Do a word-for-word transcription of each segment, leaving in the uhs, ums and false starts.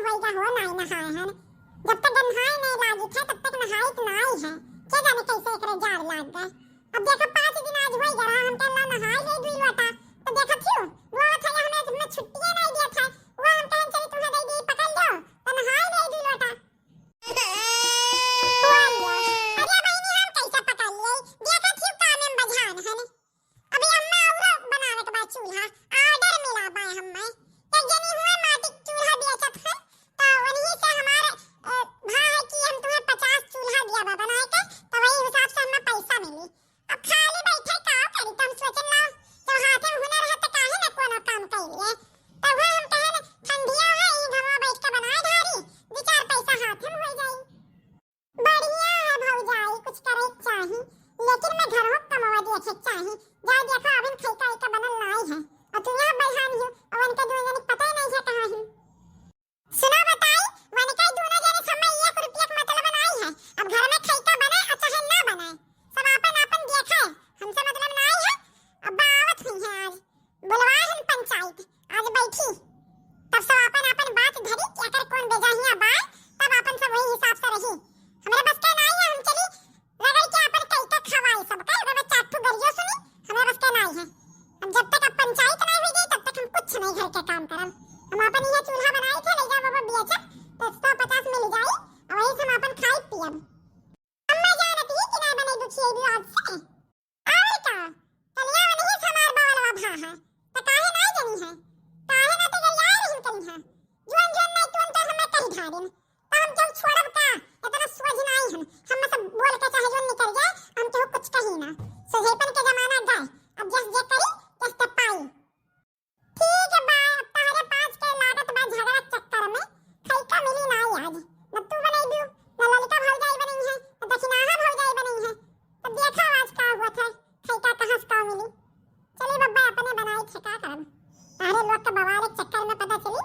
होइगा हो, नाई नहाए हन। जब तक गन्हाए नाई लागित है, तब तक नहाइत नाई है। के जाने कैसे एकरे जाड़ लाग गए। अब देखा, पाँच दिन आज होइगा रहा, हम कहला नहाए ले दुई लोटा। तो देखा थियो, वो था हमें, हमें छुट्टियां नाई दिया था। वो हम कहन चली तुम्हें दे दी, पकड़ लो, तो नहाए ले दुई लोटा। अरे बहिनी, हम कैसे पकड़ लिए? देखा थियो काम में बझान है। अभी अम्मा अउरो बनावे के बा चूल्हा, order मिला बा हम्मे। एक जनी हुए माटी के चूल्हा बेचत है, तो वही से हमार, अ, भा है कि हम तुम्हें पचास चूल्हा दिया बा बनाए के, तो वही हिसाब से हम्मे पैसा मिली। अब खाली बैठे का करी, तो हम सोचन ला, जब हाथे में हुनर है तो काहे ना कोनो काम कर लिए। तो वह हम कहे ना, ठंडिया है, ई घरवा बैठ के बनाए धारी, दो चार पैसा हाथे में हो जाई। बढ़िया है भौजाई, कुछ करे के चाही, लेकिन मैं घरवा कमवा देखे के चाही। जा देखो, अबिन खैका ऐका बनल नाई है, और तू यहाँ बइहान हो, और उनके दुनो जने के पता ही नहीं है कहाँ है। सुना बताई, वनके दुनो जने से हमें एक रुपया के मतलब नाई है। अब घर में खैका बने और चाहे ना बने, सब आपन आपन देखे, हमसे मतलब नाई है। अब आवत हुई है आज। बुलवाए हन पंचायत, आज बैठी, तब सब आपन आपन बात धरी कि अगर कौन बेजाहिया बाय, तब आपन सब वही हिसाब से रही। हमरे बस के नाई है, हम चली रगड़ के आपन कई के खवाई सबका, ओकर बाद चार ठो गरियो सुनी, हमरे बस के नाई है। हम जब तक अब पंचायत नहीं हुई गई, तब तक हम कुछ नहीं घर के काम करब। हम आपन ये चूल्हा बनाए थे, ले जा बाबा बेचब, तो सौ पचास मिल जाई, और वही से हम आपन खाई पियब। अम्मा जानत ही कि नहीं बने दुखिए भी आज से। और का? कलिया नहीं हमार बवलवा भा है, त काहे नहीं जनी है? काहे ना ते गरियाए रही करी है? जुअन जुअन नहीं तुअन तो हमें कही ढारिन, तो हम क्यों छोड़ब का? इतना सोझ नहीं हम, हम सब बोल के चाहे जो निकल जाए, हम केहू कुछ कही ना। सोझेपन के जमाना गए, अब जस जे करी, तस ते पाई। ठीक बा, अब तहरे पाँच के लागत बा झगड़ा चक्कर में, खैका मिली ना आज। न तू बनैबू, न ललिका भौजाई बनई है, न दखिनाहा भौजाई बनई है। तब देखा आज का हुआ था, खैका कहाँ से का मिली। चली बब्बा, अपने बनाई थे, का करब? तहरे लोग के बवाले चक्कर में पता चली,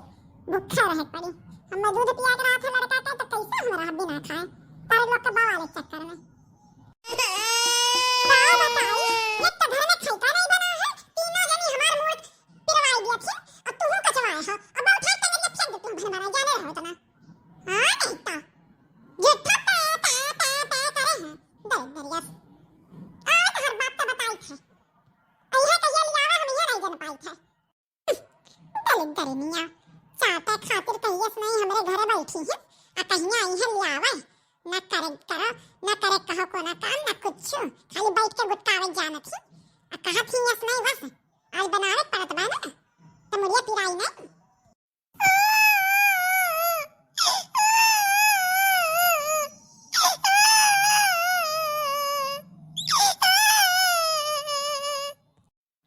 भूखा रहे पड़ी। हमें दूध पिया के रहा था लड़का के, तो कैसे हम रह बिना खाए? तहरे लोग के बवाले चक्कर में। का बताई, एक तो घर में खैका नहीं बना है, तीनों जनी हमार मूड़ पिरवाई दिया थी, और तू कचवाए हो, अब उठा के टंगरिया फेंक दे, तुम भन बना जाने रहो इतना। हाँ, नहीं तो। झूठा पे, पे, पे, पे करे हैं, दरिद्रिया। आज हर बात तो बताई थे। अइहे कहिया लियावा, हम इहे नहीं जन पाई थे। दलिद्दरिनिया, चाटे खातिर कहियस नहीं हमरे घरे बैठी है, आ कहिया आई है लियावे। न करे करो, न करे कहो कोनो काम, न कुछ, खाली बैठ के गुटकावे जानत ही। आ कहा थी यस नहीं बस, आज बनावे पड़त बा ना, त मुड़िया पिराई नहीं।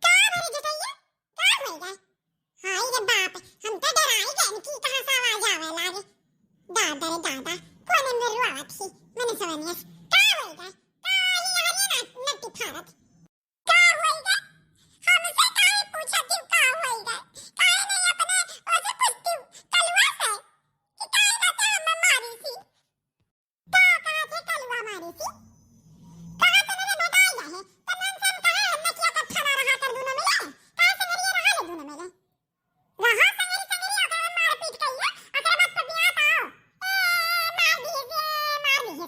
का भरे जुटैया? का होइगा? हाय रे बाप, हम तो डराई गए कि कहाँ से आवाज आवे लागे। दादा रे दादा, कोने में रुआवत ही, मने समझ नहीं। का होइगा? का ये हरिया ना, नट्टी फारत? का होइगा? हमसे काहे पूछत ही का होइगा? काहे नहीं अपने ओसे पूछती कलुआ से कि काहे ना ते हमें मारी सी? का कहा थे कलुआ मारे सी? कहा तने रे भेटाई रहे, त नन सन कहा हमने किया कत्था ना रहा कर दूनो मिले? कहा संगरिया रहा ले दूनो मिले? रहा संगरी संगरी, ओकरे मारपीट कइला, ओकरे बाद पपिया ताओ। ए, मार दिए से, मार दिए।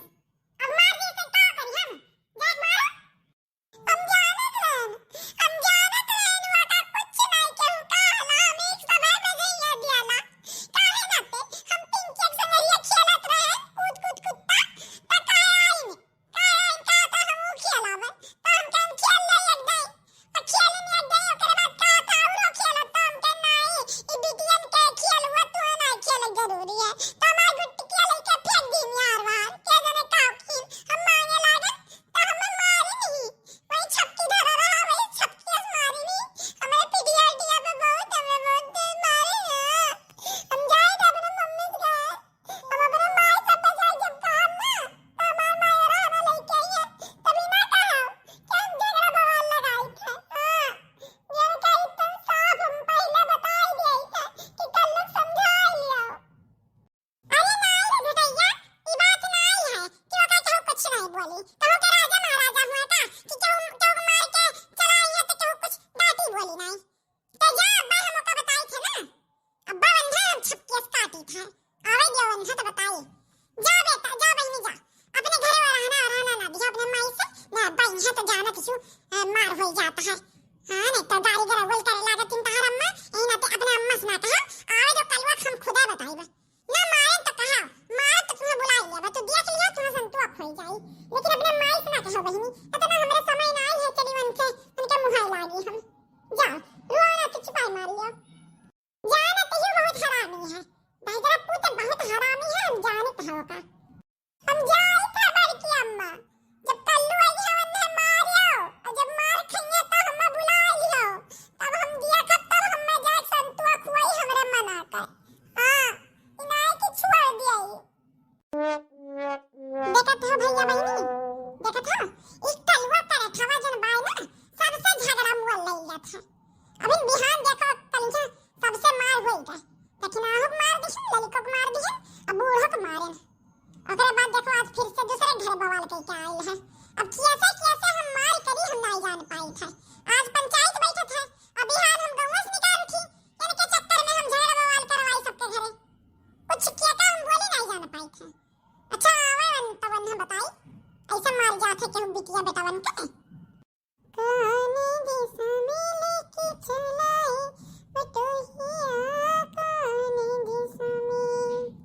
अब मार दिए से का करी हम? जाके मारो। हम जानत रहन, हम जानत रहन, वाटा कुछ नहीं केहू कहला, हम एक समय में जइया दियाला। काहे नाते हम पिंकी के संगरिया खेलत रहन, कूद कूद कुत्ता, त काहे आइन? काहे आइन का त हमहू खेलावन, त हम कहन खेल ले एक दाई। त खेल ले एक दाई, ओकरे बाद का त औरो खेलब, त हम कहन नाई, ई बिटियन के खेल हुआ, तू ना खेल जरूरी है। त हमार गुट्टी के लइके फेंक दी यार वार, के जने का खेल, हम मांगे लागन, त हमें मारी नहीं। वही छपकी धरा रहा, वही छपकी से मारी नहीं। हमारे पीढ़िया, पीढ़िया पे बहुत, हमें बहुत तेज मारे हैं। हम जाए थे अपने मम्मी के घर। हम अपने माई से बचाए जब काम ना, तो हमारे माई और हमें लेके आई है। तभी ना कहा कि हम झगड़ा बवाल लगाई थे। हाँ, ये कही तुम साफ हम पहले बता ही दिए थे कि कल लोग समझा लिया। अरे नाई रे बेटैया, ई बात नाई है कि ओका केहू कुछ नहीं बोली। कहूँ के राजा महाराजा हुआ का कि केहू, केहू मार के चला आई है तो केहू कुछ डांटी बोली नहीं। तो जा अब्बा हम ओका बताई थे ना। अब्बा बंधा हम छपकियस काटी था। आवे दियो वन्हा तो बताई। जा बेटा, जा बहिनी जा। अपने घरे वो रहना, रहना ना दिया अपने माई से। ना बहिनी है तो जानत ही, अ, मार होई जाता है। हाँ, नहीं तो गारी गरौल करे लागत इन तहार अम्मा, यही नाते अपने अम्मा से ना कहा, आवे जो कलवा हम खुदा बताई बा। ना मारे तो कहा, मारे तो तुम्हें बुला लिया बा, तो दिया के लिया तुम्हें संतोष होई जाई। लेकिन अपने माई से ना कहो बहिनी, इतना हमरे समय ना आई है, चली उनके, उनके मुहाई लागी हम। जाओ, रो ना तो चुपाई मारियो। जान तहियो बहुत हरामी है। दहिजरा पूत बहुत हरामी है, हम जानत हो का। हम जाई था बड़की अम्मा। जब कल्लू आई है उन्हें मारियो, और जब मार खइए तो हमें बुला लियो। तब हम दिया खब तब हमें जाए संतुआ खुआई हमरे मना कर। हाँ, इनाय के छोड़ दिया। देखत हो भैया बहिनी, देखत हो, ई कलुआ करठवा जन बाय ना, सबसे झगड़ा मुअल लई जात है। अभी बिहान देखो कलिया सबसे मार होई गए, लेकिन आहू के मार दिहिन, ललिको के मार दिहिन, अब बूढ़ो के मारेन। ओकरे बाद देखो आज फिर से दूसरे घर बवाल कई के आयल है। अब कैसे कैसे हम मार करी हम नहीं जान पाई थे। आज पंचायत बैठत है, अब बिहान हम गौवा से निकाल उठी, इनके चक्कर में हम झगड़ा बवाल करवाई सबके घरे। कुछ किया का हम बोली नहीं जान पाई थे। अच्छा, आवे वन-, तब वन्हा बताई, ऐसा मार जात है केहू बिटिया बेटवन के। कौन दिशा में लेके चलाई बटोहिया, कौन दिशा में?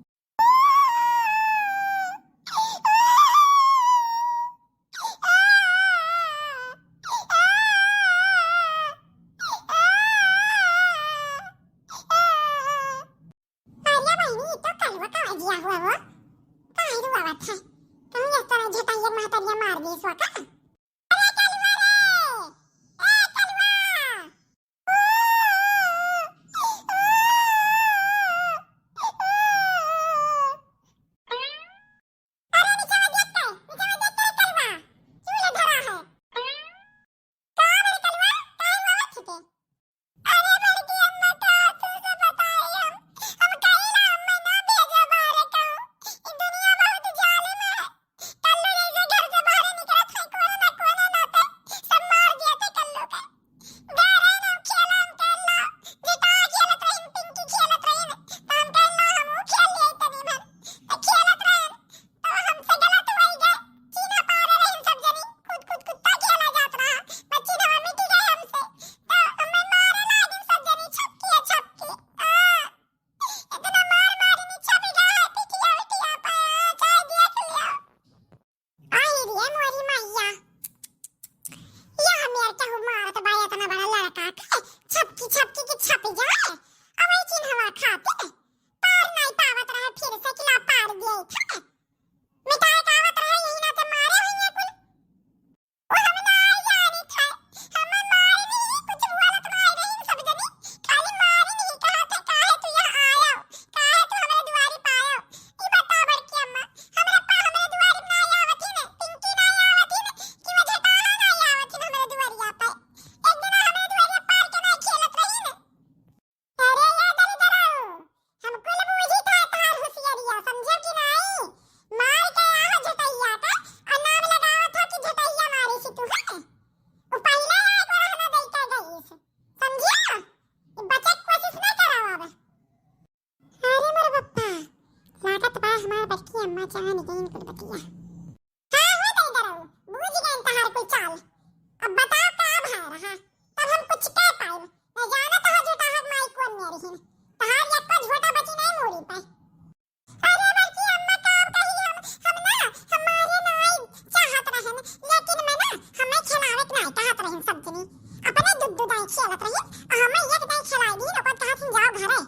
अरे बहिनी, ई तो कलुआ का आइडिया हुआ वो। काहे रुआवत है? कहूँ इस तरह झटाइया महतरिया मार दी इसवा का? अरे कलुआ रे! ए कलुआ! अरे नीचे में देख के, नीचे में देख के रे कलुआ। चूल्हे धरा है। का रे कलुआ? काहे रुआवत है? अरे बड़की अम्मा, का तुमसे बताई हम? हम कहिला अम्मा ना भेजे बाहरे कहूँ। ई दुनिया बहुत जालिम है। कल्लू जैसे घर से बाहरे निकलत है, कोनो ना कोनो नाते सब मार दिया थे कल्लू के। घरे ना खेला हम कहला, जिता खेलत रहिन, पिंकी खेलत रहिन, तो हम कहला हमहू खेल लिए तनी भर। तो खेलत रहिन, तो हमसे गलत होई गए, चीन्हा पारे रहिन सब जनी, कूद कूद कुत्ता खेला जात रहा, बच्ची नवा मिटी गए हमसे, तो हमें मारे लागिन सब जनी, छपकी है छपकी। आ, इतना मार मारी नी छपी गया है, पिटिया उटिया पाया, चाहे दिया के लिया। आई रे मोरी मैया, यह मेर केहू मारत बा, इतना बड़ा लड़का के, छपकी छपकी के छपी जाए, अब ये चिन्हवा खातिर, पार नहीं पावत रहे, फिर से किला पार दिए था। मिटाए का आवत रहे, यही नाते मारे हुई है कुल। वो हम ना जानी था, हम मारे नहीं, कुछ बोलत ना रही सब जनी, खाली मारे नहीं कहा थे, काहे तू यहाँ आयो, काहे तू हमारे दुआरी पे आयो? ई बता बड़की अम्मा, हमरा पा हमरे दुआरी पे ना आवत ही ना, पिंकी ना आवत ही ना, कि वो झटाहा ना आवत ही हमरे दुआरिया पे। एक दिन हमरे दुआरिया पार के ना खेलत रही ना। अरे या दलिद्दर, हम कुल बूझी था तहार होशियारिया, समझे कि नाई? मार के आहो झटैया का, और नाम लगावत हो कि झटैया मारी सी तू, हैं? वो पहले ही एक बार हमें दई के गई से, समझिया? ये बचे के कोशिश ना करावा अब। अरे मोर पप्पा, लागत बा हमार बड़की अम्मा जान गईन कुल बतिया। हाँ, हो दलिद्दर, बूझ गए तहार कुल चाल। अब बताओ का भा रहा, तब हम कुछ कह पाइब। न जाना तहार झोटाहक माई कौन मेरी हिन। तहार यक्को झोटा बची नहीं मूड़ी पे। अरे बड़की अम्मा का कही हम, हम ना, हमारे नाई चाहत रहन, लेकिन मैं ना, हमें खिलावे के नाई चाहत रहन सब जनी। अपने दुद्दू दाई खेलत रही, और हमें एक दाई खिलाई दी, ओकर कहत हम जाओ घरे।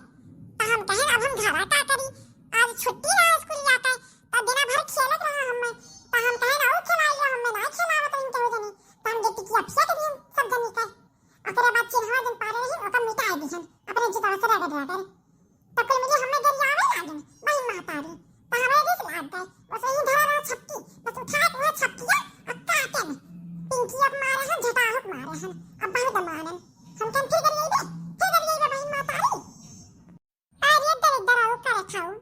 तो हम कहे अब हम घरा का करी, आज छुट्टी रहा स्कूल जाके, तो दिना भर खेलत रहा हमें, तो हम कहे ना, "ऊ खेलाई लो, हमें ना खेलावत रही केहू जनी।" तो हम गिट्टी की अफिया के दिन सब जनी के। ओकरे बाद चिन्हवा जन पारे रही, ओकर मिटाए दिहन, अपने जुतावा से रगड़ रगड़। तो कुल मिली हमें गरियावे लागिन, बहिन महतारी। तो हमें रिस लाग गए, बस वही धरा रहा छपकी, बस उठाए के वह छपकिया, और काटे में। पिंकी अब मारे हैं, झटाहुक मारे हैं, अब बहुत मारन। हम कहें फिर गरियाइबे, फिर गरियाइबे बहिन महतारी। अरे दलिद्दर, आऊ करत हऊ,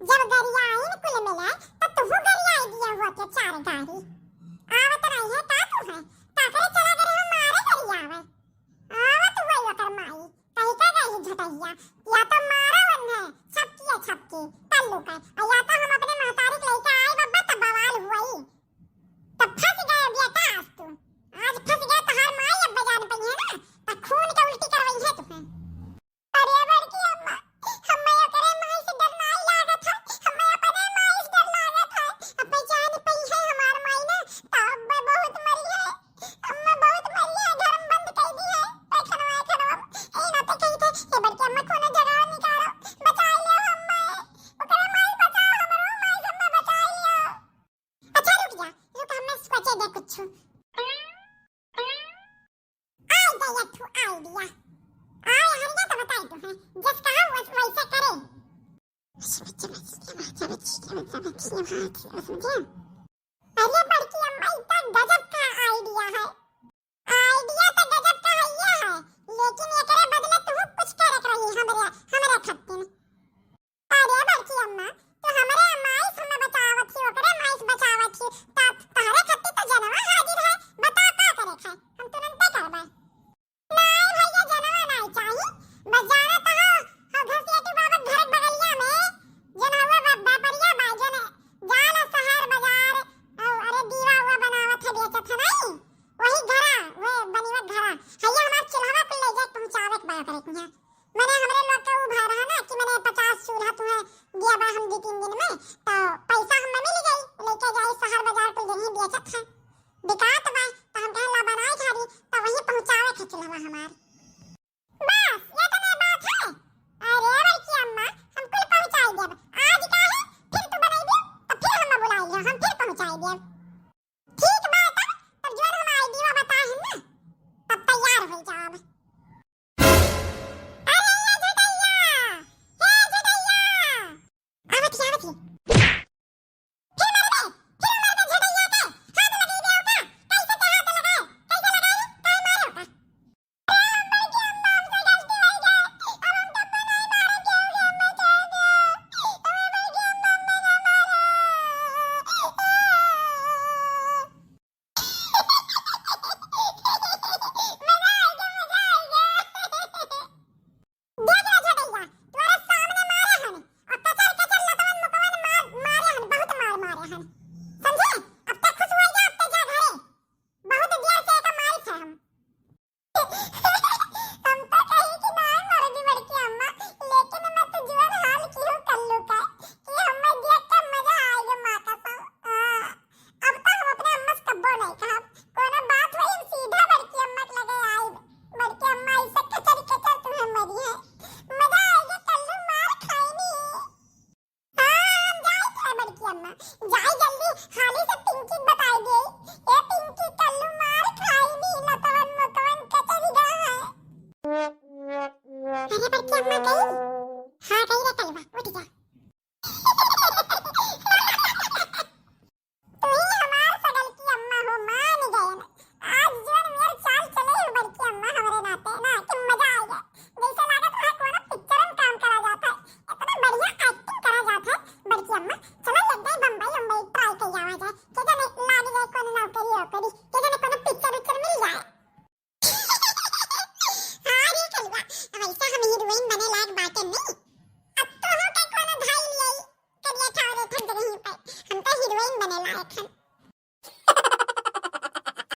जब गरियाइन कुल मिले, त तुहू गरियाई दिया हुआ के चार गारी। आवत रही है का तू है, काकरे चला गए हो मारे गरियावे। आवत हुआ ओकर माई, कही का गई झटैया, या तो मारा वन्ने, छपकी है छपकी, लोग का। और या तो हम अपने महतारी के लइके आए बब्बा, तब बवाल हुई। तब फंस गए बेटा आज तू। आज फंस गए, तोहार माई अब बजान पई है ना, तब खून के उल्टी करवई है तुम्हें। अरे बड़की अम्मा, हमें ओकरे माई से डर नाई लागत है, हमें अपने माई से डर लागत है। अब पहचान पई है हमार माई ना, तब बहुत मरी है। अम्मा बहुत मरी है, घर में बंद कर दी है, पैखाना वैखाना। ए ना तो कही थे, ए बड़की अम्मा कोनो जगह निकालो, बचा लियो हमें। ओकरे माई बचाओ, हमरो माई से अम्मा बचा लियो। अच्छा रुक जा, रुक, हमें सोचे दे कुछ। आ गया तू आइडिया। आ, हरिया तो बताई तू है, जस कहा वस-, वैसे करे। समझे? अरे बड़की अम्मा, ई तो गजब का आइडिया है। आइडिया तो गजब का है, ये है, लेकिन एकरे बदले तू कुछ करे के रही हमरे, हमरे खातिर। अरे बड़की अम्मा, तू हमरे माई से हमें बचावत ही, ओकरे माई से बचावत ही, त तहरे खातिर तो जनवा हाजिर है। बता का करे के है, हम तुरंते करबे। नाई भैया, जनवा नाई चाही, बस जाना तो हो, हो घसियटी बाबा घर के बगलिया में जन हुआ बा-, व्यापारिया बा, जन जाला शहर बाजार, और अरे दीवा हुआ बनावत है, बेचत है नाई, वही घरा, वे बनिवत घरा, हैया हमार चूल्हा कुल ले जाके पहुँचावे के बा ओकरे के यहाँ। मने हमरे लोग के ऊ भय रहा ना कि मने पचास चूल्हा तुम्हें दिया बा हम दू तीन दिन में, तो पैसा हमें मिल गई, लेके जाई शहर बाजार कुल दिन ही बेचत है, बिकात बा, तो हम कहे ला बनाए खाली, तो वहीं पहुँचावे के चूल्हा हमार। बस, इतने बात है। अरे बड़की अम्मा, हम कुल पहुँचाई देब। आज का है, फिर तू बनैबी, तो फिर हम बुलाई लियो, हम फिर पहुँचाई देब। ठीक बा तब, तब जौन हम आइडिया बताए हैं ना, तब तैयार हो जाब। अरे ये झुटैया, हे झुटैया, आवत ही, आवत ही। फिर मरबे, फिर मरबे झुटैया के, हाथ लगैबे ओका, कैसे के हाथ लगाए, कैसे लगाए, काहे मारे ओका? देख रे झटैया, तोरे सामने मारे हन, और कचर कचर लतवन मुकवन मार, मारे हन, बहुत मार मारे हन। समझे? अब तक खुश हो जा, अब तक जा घरे। बहुत देर से एका मारी थे हम। हम तो कही कि नाय मरदी बड़की अम्मा, लेकिन मैं तो जुआन हाल की हूँ कल्लू का, कि हमें देख के मजा आएगा माँ कसम। हाँ। अब तो हम अपने अम्मा से कब्बो नहीं कहब। कोनो बात होई, हम सीधा बड़की अम्मा के लगे आइब। बड़की अम्मा, ऐसे कचर कचर तुम्हें मरी है। मजा आएगा, कल्लू मार खाइनी। हाँ, हम जाई थे बड़की अम्मा। जाई जल्दी, हाली से पिंकी के बताई दे। ए पिंकी, कल्लू मार खाइनी, लतवन मुतवन कचर गा है। अरे बड़की अम्मा गई? हाँ, गई रे कलवा, उठ जा।